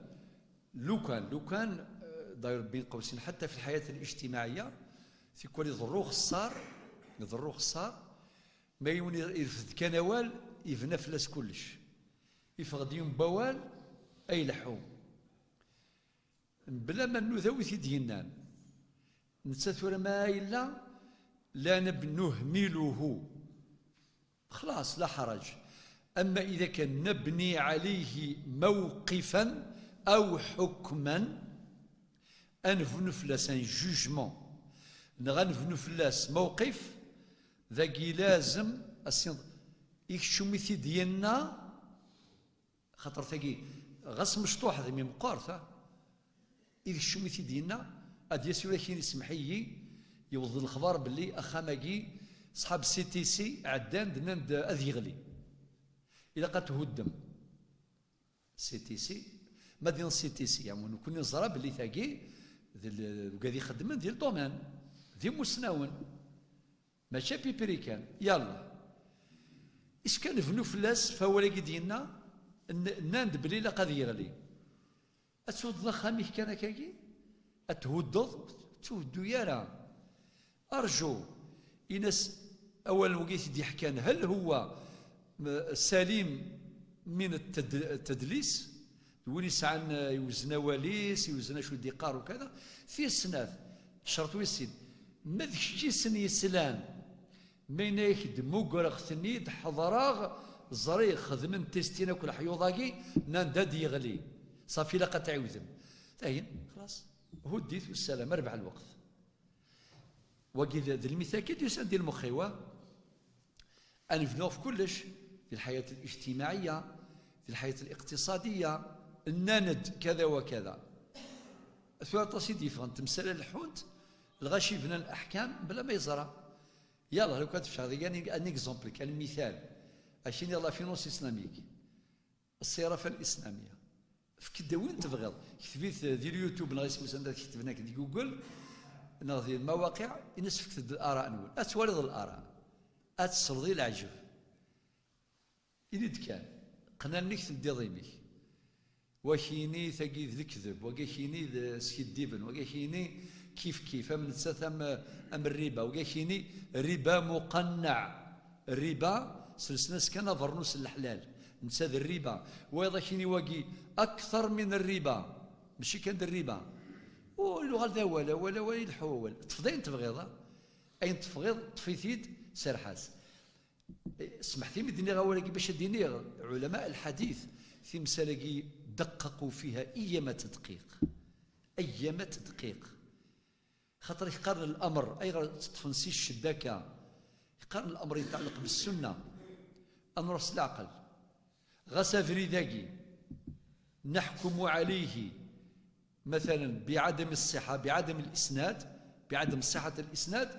lukan, lukan, euh, d'ailleurs, بين قوسين، حتى في الحياة الاجتماعية, tikwal iḍerru xeṣṣar, iḍerru xeṣṣar, ma yiwen irfed kan awal, yebna fell-as kullec. Yeffeɣ-d yiwen n wawal, ay leḥḥu. Mebla ma nnuda wi t-id-yennan. Netta tura ma yella, la neb-, nuhmiluhu. Xlas, la ḥaraǧ. Ama ida kan nabni ɛalayhi mawqifan aw ḥukman, ad nebnu fell-as un jugement, neɣ ad nebnu fell-as mawqif, dagi lazem ad s-, ikeččem i t-id-yenna, xaṭer tagi, ɣas mecṭuḥ d mi meqqert, ha? I d keččem i t-id-yenna, ad d-yas ula kini semḥ-iyi, yewweḍ lexbar belli axxam-agi, ṣṣḥab C T C ɛeddan-d, nnan-d ad yeɣli. Ilaq ad thuddem. C T C, ma d-yenna C T C, yani, nekkni neẓra belli tagi, d l-, wigad ixeddmen di le domaine, d imusnawen. Mačči à peu près kan. Yalla. Is kan bnu fell-as, f awal-agi d-yenna, n-, nnan-d belli ilaq ad yeɣli. Ad thuddeḍ axxam-ik kan akkagi? Ad thuddeḍ? Ur tuhuddu ara. Arju. Ini-as awal-agi i t-id-yeḥkan, هل هو, m-, سليم من التد-, التدليس؟ D win yesɛan, eh, iwezzen awal-is, iwezzen acu d-iqqar ukada. Tis snat, ccerṭ wis sin, ma d kečč i sen-yeslan, ma yenna-yak-d, mmugreɣ-ten-id, ḥeḍreɣ, ẓriɣ, xedmen testin akk leḥyuḍ-agi, nnan-d ad d-yeɣli. Ṣafi, ilaq ad tɛiwdem. Dayen, xlas, hudd-it, wassalam, rbeḥ lweqt. Wagi d, d lmithal kan d-yusan di lmux-iw, ah. Ad nebnu ɣef kullec, di lḥayat الاجتماعية, di lḥayat الاقتصادية, nnan-d kada wa kada. Tura aṭas i d-yeffɣen temsal leḥḥunt, lɣaci bnan aḥkam bla ma yeẓra. Yalla, lukan tefcaḍ, un, un exemple, kan mithal. Akini la finance islamique. الصرافة الإسلامية. Efk-d win tebɣiḍ. Kteb-it di YouTube neɣ isem-is anda tketben akken di Google neɣ di lmawaqiɛ, ini-as efk-d l'ara-nwen. Ad twaliḍ l'ara. Ad tesleḍ i leɛǧeb. Ini-d kan. Qqen allen-ik, teldiḍ imi-k. Wakini tagi d lekdeb, wagakini d skiddiben, wagakini kif kif, am nettat am, am rriba, wagakini riba muqannaɛ. Rriba, selsen-as kan abernus n leḥlal. Netta d rriba. Wayeḍ akini wagi, أكثر من الربا. Mačči kan d rriba. U yuɣal d awal, awal, awal, ileḥḥu wawal. Ṭṭfeḍ ayen tebɣiḍ, ah. Ayen tebɣiḍ, ṭṭef-it-id, serreḥ-as. Eh, smeḥt-iyi mi d-nniɣ awal-agi bac ad d-iniɣ, ɛulama lḥadit, timsal-agi دققوا فيها أيما تدقيق. أيما تدقيق. Xaṭer i qqaren l'amr, ayɣer teṭṭfen si ccedda akka? Qqaren l'amr yetɛelleq بالسنة. Ad nruḥ s leɛqel. Ɣas abrid-agi, نحكم عليه مثلا بعدم الصحة، بعدم الإسناد، بعدم صحة الإسناد,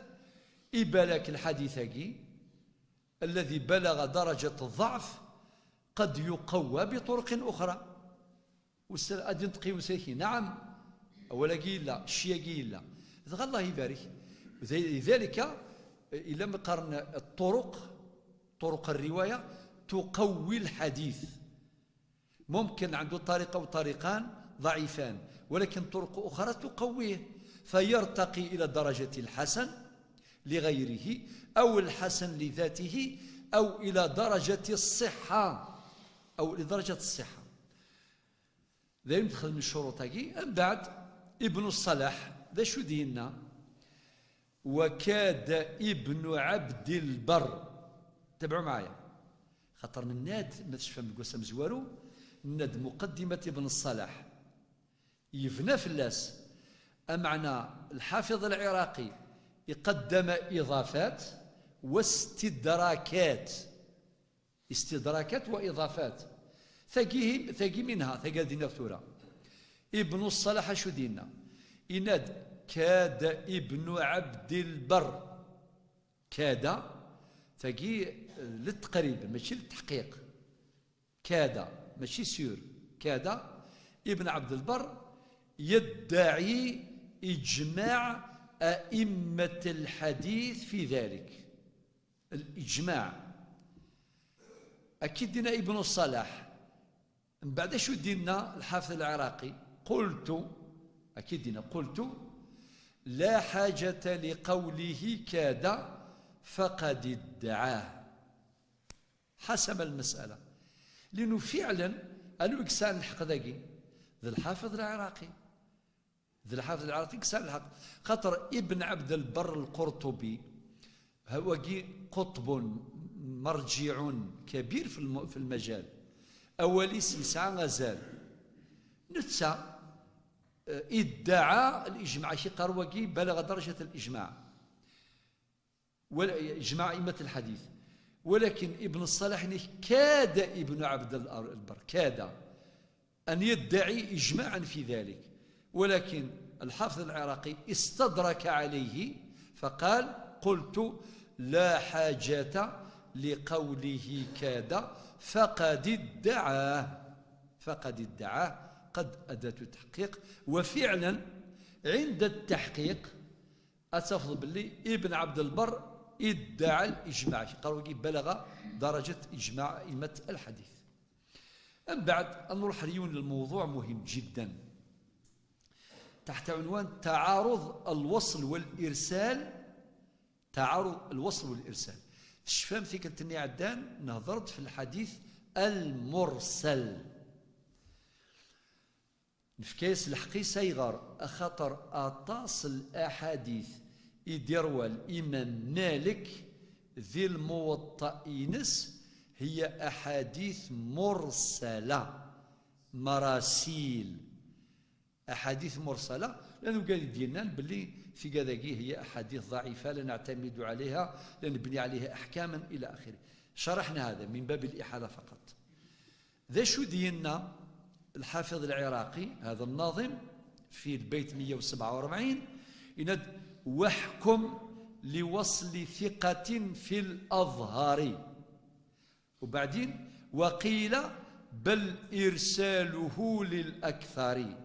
i balak lḥadit-agi, الذي بلغ درجة الضعف قد يقوى بطرق أخرى. Usa-, ad d-yenṭeq yiwen s ayaki, نعم, awal-agi yella, cci-agi yella. Dɣa Allah ibarek. ذلك, ila mi qqaren الطرق, طرق الرواية تقوي الحديث. ممكن عنده طريقة وطريقان ضعيفان، ولكن طرق أخرى تقويه، فيرتقي إلى درجة الحسن لغيره، أو الحسن لذاته، أو إلى درجة الصحة، أو إلى درجة الصحة. Dayen, txedmem ccuruṭ-agi. Mbeɛd, Ibnu Ṣṣalaḥ, d acu d-yenna? وكاد ابن عبد البر. Tabɛu mɛaya. Xaṭer nenna-d, ma tecfam deg wass amezwaru, nenna-d muqaddimat Ibn Ṣṣalaḥ. Yebna fell-as. Ameɛna, lḥafiḍ lɛiraqi iqaddam iḍafat wastidrakat. Istidrakat wa iḍafat. Tagi, tagi minha, tagi ad iniɣ tura. Ibnu Ṣṣalaḥ acu d-yenna? Yenna-d, كاد ابن عبد البر. كاد, tagi, للتقريب, mačči للتحقيق. كاد, mačči sûr. كاد ابن عبد البر يدعي إجماع أئمة الحديث في ذلك. الإجماع. أكيد دينا ابن الصلاح. من بعد شو دينا الحافظ العراقي؟ قلت، أكيد دينا قلت: "لا حاجة لقوله كاد فقد ادعاه". حسم المسألة. لأنه فعلًا قالوا إكسان الحق ذاكي ذا الحافظ العراقي. ذا الحافظ العراقي إكسان الحق. خاطر ابن عبد البر القرطبي هو قطب مرجع كبير في الم-، في المجال. أولي سيسعة غزال. نتسا، آه، ادعى الإجماع، كي قال واقي بلغ درجة الإجماع. ولا إجماع أئمة الحديث. ولكن ابن الصلاح كاد ابن عبد البر، كاد أن يدعي إجماعا في ذلك، ولكن الحافظ العراقي استدرك عليه فقال: "قلت: لا حاجة لقوله كاد فقد ادعاه". فقد ادعاه، قد أداة التحقيق، وفعلا عند التحقيق أتفضل باللي ابن عبد البر ادعى الإجماع، قالوا بلغ درجة إجماع أئمة الحديث. من بعد نروح اليوم للموضوع مهم جدا تحت عنوان تعارض الوصل والإرسال. تعارض الوصل والإرسال. تشفام في كلتني عدان نهضرت في الحديث المرسل. نفكيس الحقيس أيغر أخطر أطاس الأحاديث إديروا الإمام مالك ذي الموطأ إنس هي أحاديث مرسلة، مراسيل. أحاديث مرسلة، لأنه قال ديننا باللي في كذاكي هي أحاديث ضعيفة لا نعتمد عليها، لا نبني عليها أحكاما إلى آخره. شرحنا هذا من باب الإحالة فقط. ذا شو دينا الحافظ العراقي هذا الناظم في البيت مية وسبعة وأربعين، يند: "واحكم لوصل ثقة في الأظهر". وبعدين: "وقيل بل إرساله للأكثر".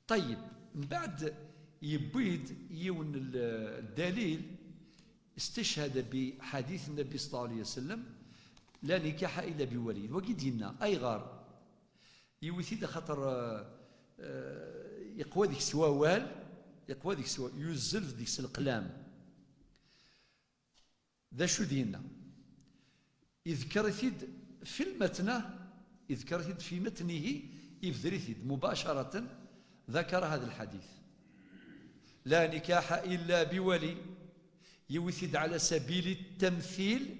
طيب، من بعد يبيد يون ال-، الدليل، استشهد بحديث النبي صلى الله عليه وسلم: "لا نكاح إلا بولي". وقيدنا أي غار يوثيد خاطر، آه، آه، يقوى ذيك سواوال، يقوى ذيك سوا-، يزل ذيك القلام. ذا شو دينا؟ يذكر ثيد في المتنة، يذكر ثيد في متنه، يبذر ثيد مباشرة ذكر هذا الحديث: "لا نكاح إلا بولي". يوثيد على سبيل التمثيل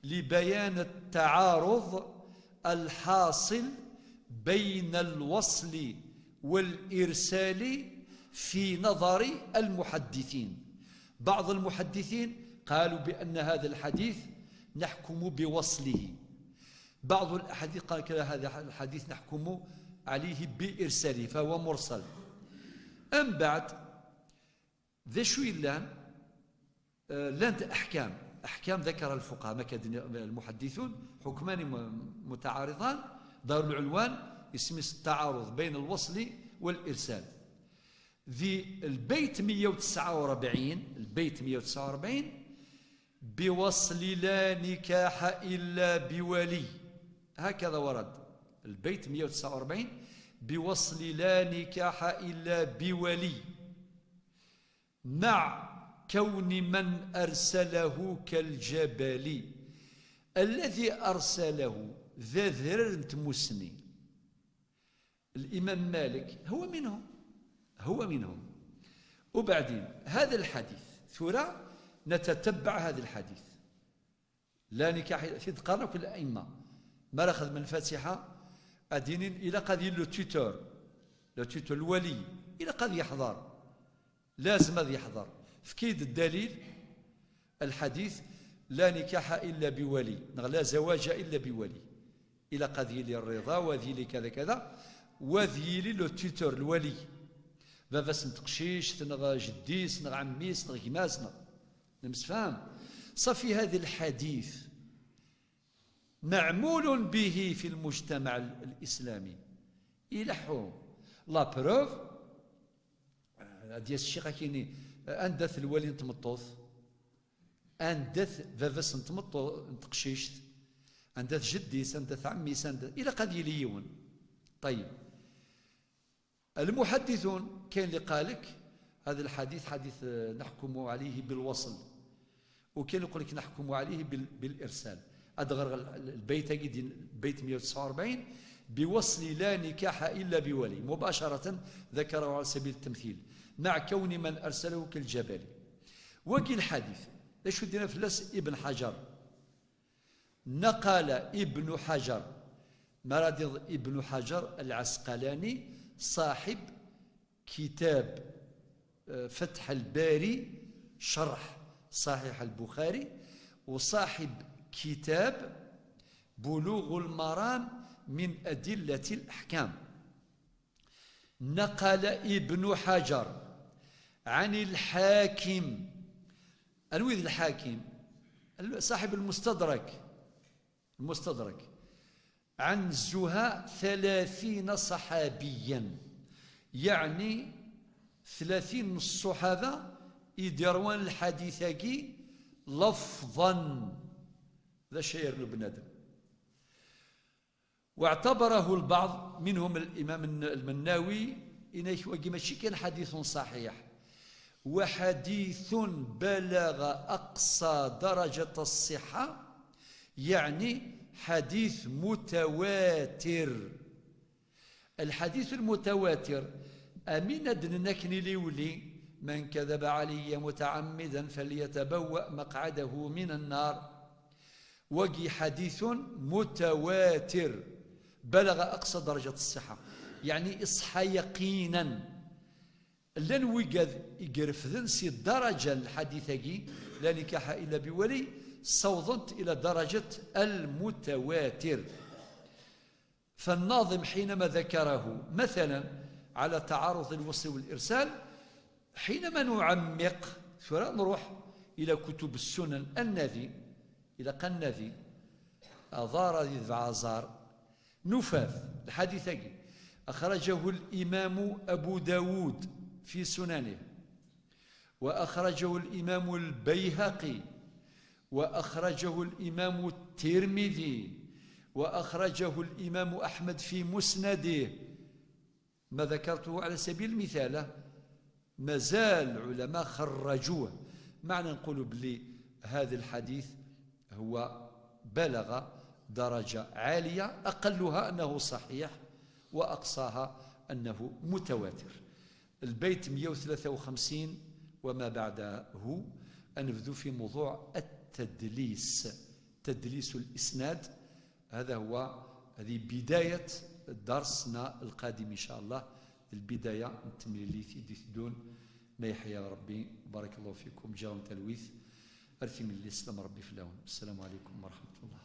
لبيان التعارض الحاصل بين الوصل والإرسال في نظر المحدثين. بعض المحدثين قالوا بأن هذا الحديث نحكم بوصله، بعض الأحاديث قال كذا: "هذا الحديث نحكم عليه بإرساله، فهو مرسل". أم بعد، ذا شو يلان؟ آه، لانت أحكام، أحكام ذكر الفقهاء، ما كان المحدثون حكمان م-، متعارضان، دار العنوان اسم التعارض بين الوصل والإرسال. ذي البيت مية وتسعة وأربعين، البيت مية وتسعة وأربعين: "بوصل لا نكاح إلا بولي". هكذا ورد البيت مية وتسعة وأربعين: "بوصل لا نكاح إلا بولي". مع كون من أرسله كالجبل. الذي أرسله ذا ذرر تموسني. الإمام مالك هو منهم، هو منهم. وبعدين هذا الحديث، ثورة، نتتبع هذا الحديث. لا نكاح، في قرن كل الأئمة. ما راه خدم الفاتحة، أدينين إلى قضية لو تيتور، لو تيتور الولي، إلى قضية يحضر. لازم هذا يحضر. فكيد الدليل؟ الحديث: "لا نكاح إلا بولي"، نغ "لا زواج إلا بولي". إلا قد يلي الرضا، وذي لي كذا كذا، وذي لي لو تيتور، الولي. بابا سنت قشيش، نغ جديس، نغ عميس، نغ جماس، نغ. نمسفهم؟ صافي، هذا الحديث معمول به في المجتمع ال-، الإسلامي. Ileḥḥu. La preuve, ad d-yas ccix akini, anda-t lwali n tmeṭṭut? Anda-t baba-s n tmeṭṭut, n teqcict? Anda-t jeddi-s? Anda-t ɛemmi-s? Anda, ilaq ad yili yiwen. Ṭayyeb. Al-muḥaddithun, kayen li qal-ak, hada lḥadith, ḥadith, eh, naḥkumu ɛalayhi bil-wasl. U kayen li qal-ak naḥkumu ɛalayhi bil-, bil-irsal. Ad ɣreɣ l-, l-, lbayt-agi din, lbayt meyya u tesɛa u rebɛin: بوصل لا نكاح إلا بولي، مباشرة ذكره على سبيل التمثيل، مع كون من أرسله كالجبلي. Wagi lḥadith, d acu d-yenna fell-as Ibn Ḥajar? نقل ابن حجر، مرادض ابن حجر العسقلاني، صاحب كتاب، آه، فتح الباري شرح صحيح البخاري، وصاحب كتاب بلوغ المرام من أدلة الأحكام. نقل ابن حجر عن الحاكم. Anwa i d lḥakim? Al-, صاحب المستدرك. المستدرك. عن زها ثلاثين صحابيا، يعني ثلاثين n ṣṣuḥaba i d-irwan lḥadit-agi lafḍan. D acu ay yernu bnadem. واعتبره البعض، منهم الإمام الن-، المناوي، إنك وقي ماشي كان حديث صحيح، وحديث بلغ أقصى درجة الصحة، يعني حديث متواتر. الحديث المتواتر، أمين أدنى نكني ليولي: من كذب علي متعمدا فليتبوأ مقعده من النار. Wagi حديث متواتر، بلغ أقصى درجة الصحة، يعني iṣeḥḥa يقينا. Llan wigad i irefden si ddaraja n lḥadit-agi, لا نكاح إلا بولي, ssawḍen-t إلى درجة المتواتر. فالناظم حينما ذكره مثلا على تعارض الوصل والإرسال، حينما نعمق، tura نروح إلى كتب السنن النذي، إلى قال النذي، أضار ذي ذبعزار، نفاذ الحديث أجي. أخرجه الإمام أبو داود في سننه، وأخرجه الإمام البيهقي، وأخرجه الإمام الترمذي، وأخرجه الإمام أحمد في مسنده. ما ذكرته على سبيل المثال، مازال العلماء خرجوه. معنى نقول بلي هذا الحديث هو بلغ درجة عالية، أقلها أنه صحيح وأقصاها أنه متواتر. البيت مية وثلاثة وخمسين وما بعده، أنبذو في موضوع التدليس، تدليس الإسناد. هذا هو، هذه بداية درسنا القادم إن شاء الله، البداية نتملي لي في ديث دون ما يحيى ربي. بارك الله فيكم، جاوم تلويث. أرثي من الإسلام ربي في اللون. السلام عليكم ورحمة الله.